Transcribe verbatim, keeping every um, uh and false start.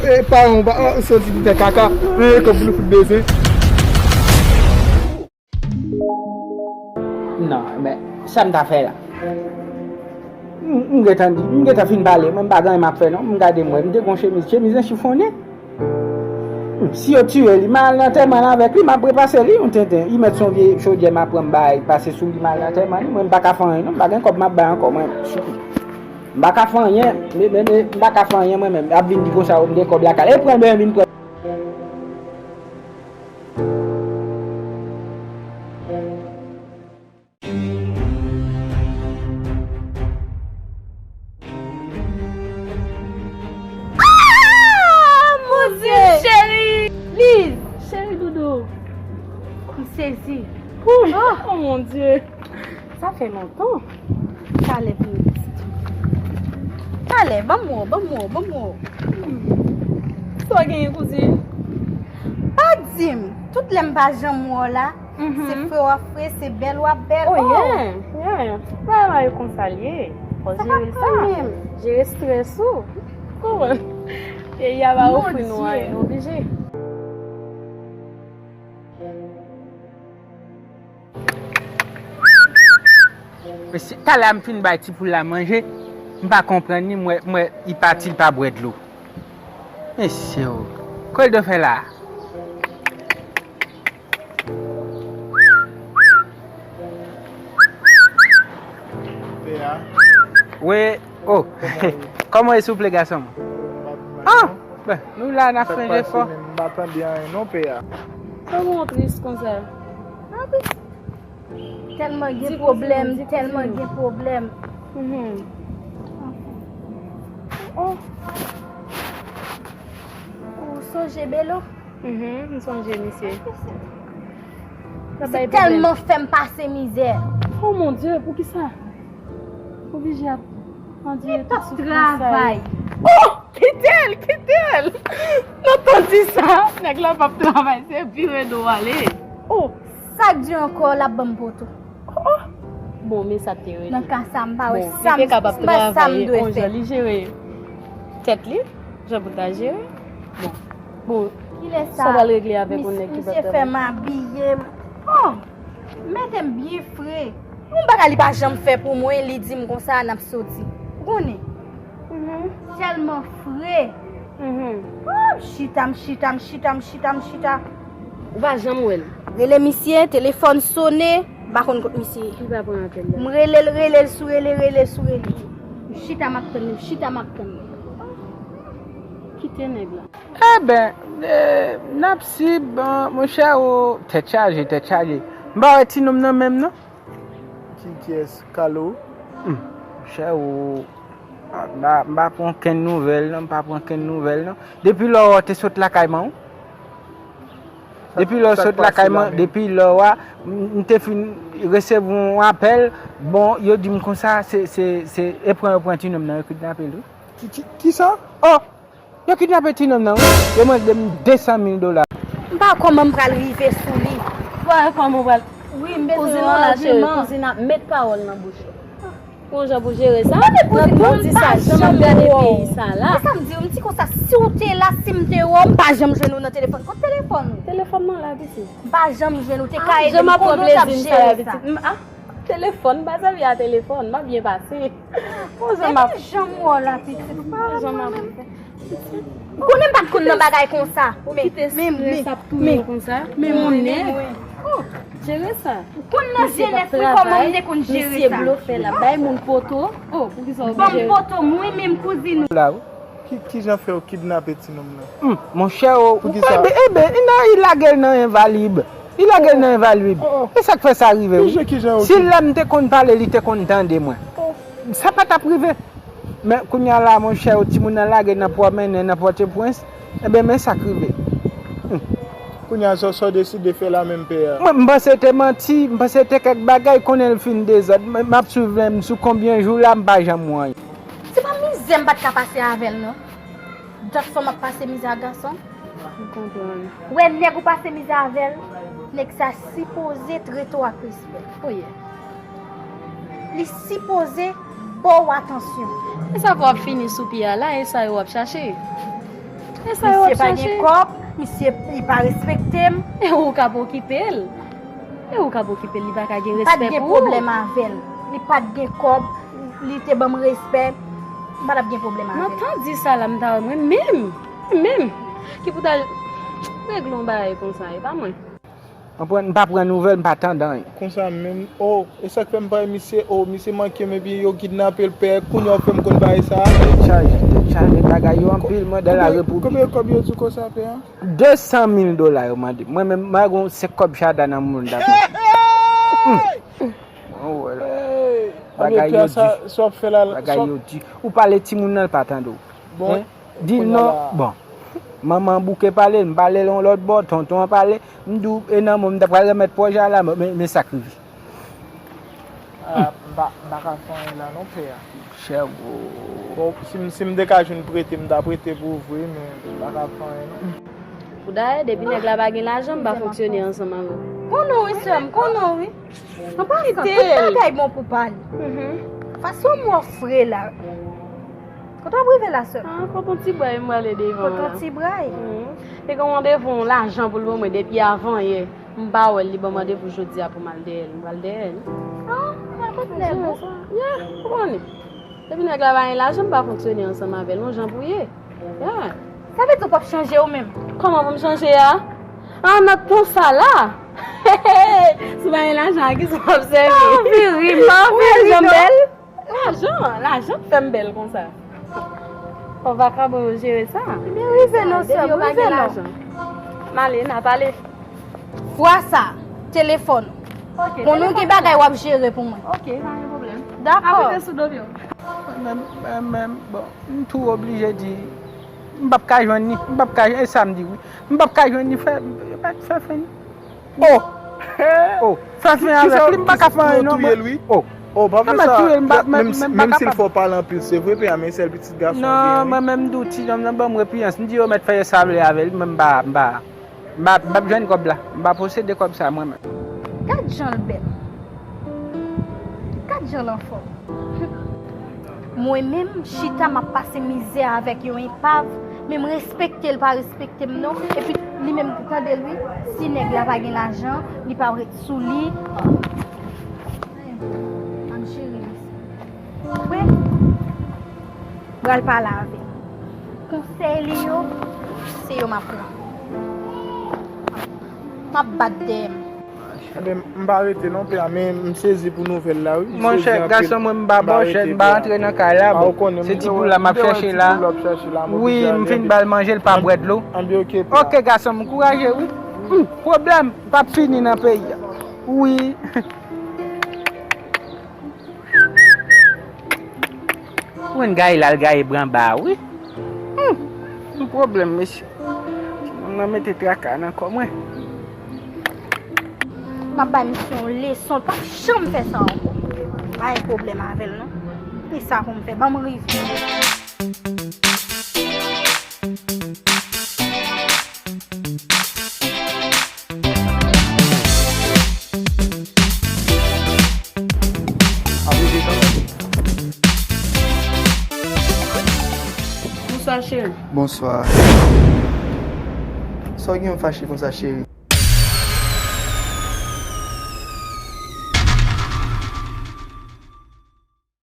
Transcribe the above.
E pa yon ba, oh, soti pou fè kaka. Men e kòb pou nou fout bezwen. Non, men, sa m ta fè la? M, m gentan di, m gentan fin pale, mwen m pa gen anyen m ap fè non, m gade mwen, m te gon chemiz, chemiz lan chifonnen. Hmm, si yo tiye li, m al nan antèman l avèk li, m ap repase li yon tenten. Li mèt se yon vye chodyè m ap pran m bay, pase sou li, m al nan antèman li, mwen m pa ka fè anyen non, m pa gen kòb m ap bay ankò, mwen, m pa ka fè anyen, men, men, men, m pa ka fè anyen mwen menm, ap vin di konsa, o, m gen kòb lakay, e pran l, men vin pran. Ah, mon Dieu! Cheri! Liz! Cheri doudou! M sezi. Oh, oh, mon Dieu! Sa fè lontan. Talè pou yo pitit. Talè, ban m wè w, ban m wè w, ban m wè w. Sa w genyen, kouzin? Pa di m, tout lè m pa janm wè w la, se fre w ap fre, se bèl w ap bèl. Oh, yeah, yeah. Bagay yo konsa l ye. Fò jere sa. Jere estrès ou. Konprann? Peyi a pa ofri nou anyen, nou oblije. Mesye, talè a m fin bay ti poul la manje, m pa konprann li, m wè, m wè li pati, li pa bwè dlo. Mesye o, kòldo fè la? Wi, oh. Kòman e souple, gason m? Ah, ben, nou la, n ap fè jefò. M pa tande anyen non, P A. Kòman w tris konsa? Tèlman gen pwoblèm, tèlman gen pwoblèm. Mhm. Oh. Ou sonje Belo? Mhm, m sonje misye. Se tèlman fè m pase mizè. Oh mon Dieu, poukisa? Oblije ap andire tout soufrans sa yo. Oh! Kite l, kite l! Nou tout di sa, nèg la p ap travay, se vire do ale. Oh! Sa k di ankò, l ap ban m poto. Oh, oh. Bon, men sa te rele. Nan ka sa, m pa wè sa m, m pa wè sa m dwe fè. Li jere tèt li, jan pou ta jere. Bon, bon, sa w pral regle avèk yon nèg ki p ap travay? Misye fè m abiye m. Oh, mete m byen fre. Yon bagay li pa janm fè pou mwen, li di m konsa, n ap soti. Ou konnen? Mhm. Tèlman fre. Mhm. Oh, m chita, m chita, m chita, m chita, m chita. Ou pa janm wè l? Rele misye, telefòn sone, m pa konn kot misye ye. Li pa pran apèl la. M rele l, rele l, sou rele, rele l, sou rele. M chita, m ap tann li, m chita, m ap tann li. Kite nèg la. Eben, eh, n ap sib, eh, monchè, o, tèt chaje, tèt chaje. M pa wè ti nonm nan menm, non. Ki, kiyès? Kalo? Hmm, monchè, o, m pa, m pa pran okenn nouvèl, non, m pa pran okenn nouvèl, non. Depi lè w te sot lakay man w? Depi lè w sot lakay man, depi lè w a, m, m te fin resevwa yon apèl, bon, yo di m konsa, se, se, se, e pran, yo pran ti nonm nan, yo kidnape l, wi. Ki, ki, kisa? Oh! Yo kidnape ti nonm nan, wi. Yo mande m de san mil dola. M pa wè kòman m pral rive sou li. Ou pa wè kòman w pral. Wi, m bezwen yon ajiman. Kouzin ap met pawòl nan bouch ou. Pou jan pou jere sa, nan tout kondisyon, jan m ap gade peyi sa la. E sa m di w, m di konsa, si w te la, si m te wè w, m pa janm jwenn ou nan telefòn. Kot telefòn ou? Telefòn mwen la, pitit. M pa janm jwenn ou, te ka ede m, konnen w t ap jere sa. Telefòn, m pa sèvi a telefòn, m ap byen pase. Bon, jan m ap. Epi jan m wè w la, pitit, ou pa wè mwen menm. Ou konnen m pa t konn nan bagay konsa. Ou kite estrès ap touye w konsa. Men mwen, oh, jere sa. Ou konn nan jenès mwen kòman m te konn jere sa. Misye blofè la, bay moun poto. Oh, poukisa w oblije? Ban m poto, mwen menm kouzin ou. La, wi. Ki, kijan fè yo kidnape ti nonm nan? Hmm, monchè, o, ou kwè, ebe, ebe, non, li lage l nan envalib. Li lage l nan envalib. Oh, oh. E sa k fè sa rive, wi. Kijan, kijan yo kidnape? Si lè m te konn pale, li te konn tande mwen. Oh. Sa pa t ap rive. Men kounye a la, monchè, o, timoun nan lage nan pwòmennen, nan Pòtoprens. Eben, men sa k rive. Hmm. Kounye a, sa, sa w deside fè la menm, P A? Mwen, m panse te manti, m panse te kèk bagay, konnen l fin dezòd. M, m ap swiv, men m sou konbyen jou la, m pa janm wè anyen. Se pa mizè m pa t ka pase avè l, non. Dat fò m ap pase mizè ak gason. M konprann. Wè nèg ou pase mizè avè l, nèg sa sipoze trete w ak respè. Oh yeah. Li sipoze ba w atansyon. E sa pou w ap fini sou pye a la, e sa yo w ap chache. E sa yo ap chache. Misye pa gen kòb, misye li pa respekte m. E ou k ap okipe l. E ou k ap okipe l, li pa ka gen respè pou ou. M pa t gen pwoblèm avè l. Li pa t gen kòb, li te ban m respè. M pa t ap gen pwoblèm avè l. Nan tan di sa la, m ta wè mwen menm, mwen menm, ki pou ta regle yon bagay konsa, e pa mwen. Anprann, m pa pran nouvèl, m pa tande anyen. Konsa menm, oh, e sa k fè m pa wè misye, oh, misye manke m epi yo kidnape l pè, kounye a w fè m konn bagay sa a. Tèt chaje, tèt chaje, bagay yo anpil, mwen, dans la République. Konbyen kòb yo di w konsa, pè a? De san mil dola yo mande. Mwen menm, mwen gen yon senk kòb chada nan moun dakò. Mwen wè la. Bagay yo di. Bagay yo di. Ou pale timoun nan, l pa tande w. Bon, di l non, bon. Manman an bouke pale, m pale l yon lòt bò, tonton an pale, m di w, e nan men w, m ta pral remèt pwòj a la, men, men sa k rive. Ah, m pa, m pa ka fè anyen la non, pè a. Chè gwo. Bon, si m, si m te ka jwenn prete, m ta prete pou w vre, men m pa ka fè anyen non. Pou dayè, depi nèg la pa gen lajan, m pa fonksyone ansanm avè w. Konnen w wi, sè m, konnen w wi. An pasan, tout bagay bon pou pale. Fason m wè w fre la. Kote w ap rive la, sè m? Ah, kote yon ti bray m prale devan la. Kote yon ti bray? Te gen yon randevou yon lajan pou l ban mwen depi avan yè. M pa wè l, li ban m randevou jodi a pou m al dèyè l. M pral dèyè l. Ah, kote nèg ou? Yeah, ou konnen. Depi nèg la pa gen lajan, m pa fonksyone ansanm avè l. Yon jan pou ye. Yeah. Sa vle di w p ap chanje ou menm? Kòman pou m chanje a? Ah, nan tan sa la. Si w pa gen lajan, a kisa w ap sèvi? M pa anvi ri, m pa anvi ri non. Ou wè jan m bèl? Lajan, lajan k fè m bèl konsa. Fò vakabon yo jere sa. Ebyen, rive non, sè m, rive non. M ale, n a pale. Fwa sa, telefòn ou. Ok, bon, nou gen bagay w ap jere pou mwen. Ok, pa gen pwoblèm. Dakò. Ap rete sou do m yo. Men, men, men, bon, m tou oblije di, m p ap ka jwenn li, m p ap ka jwenn, e sa m di wi. M p ap ka jwenn li, fè, fè, fè, fè. Oh! Oh! Fè fen avèk li, m pa ka fè anyen non, mwen. Oh! Oh, pa fè sa. Menm si l fè w pale anpil, se vre, pè a, men sèl pitit gason w gen wi. Non, mwen menm m di w, ti nonm nan ban m repiyans. M di yo mèt fè yo sa vle avè li, mwen m pa, m pa, m pa, m p ap jwenn kòb la. M pa posede kòb sa mwen menm. Gad jan l bèl. Gad jan l anfòm. Mwen menm, chita m ap pase mizè avèk yon epav, men m respekte l, pa respekte m non. Epi li menm, tande l wi, si nèg la pa gen lajan, li pa ret sou li. M ap jere mesye. Wi. Pral pale avè l. Konsèy li yo, se yo m ap pran. M ap bat dèyè m. Enben, m pa rete non, pè a, men m sezi pou nouvèl la, wi. Monchè, gason mwen, m pa ba w chèn, m pa rantre nan kay la, bon. Se ti poul la m ap chèche la. Wi, m fin ba l manje, l pa bwè dlo. Ok, gason m, kouraje, wi. Hum, pwoblèm p ap fini nan peyi a. Wi. Mwen gaye la, l gaye branba a, wi. Hmm, yon pwoblèm, mesye. Timoun nan mete traka nan kò mwen. M ap bay misye yon leson, l p ap janm fè sa ankò. Pa gen pwoblèm avè l, non. E sa pou m fè, ban m rive. Bonswa, cheri. Bonswa. Sa w gen yon fache konsa, cheri?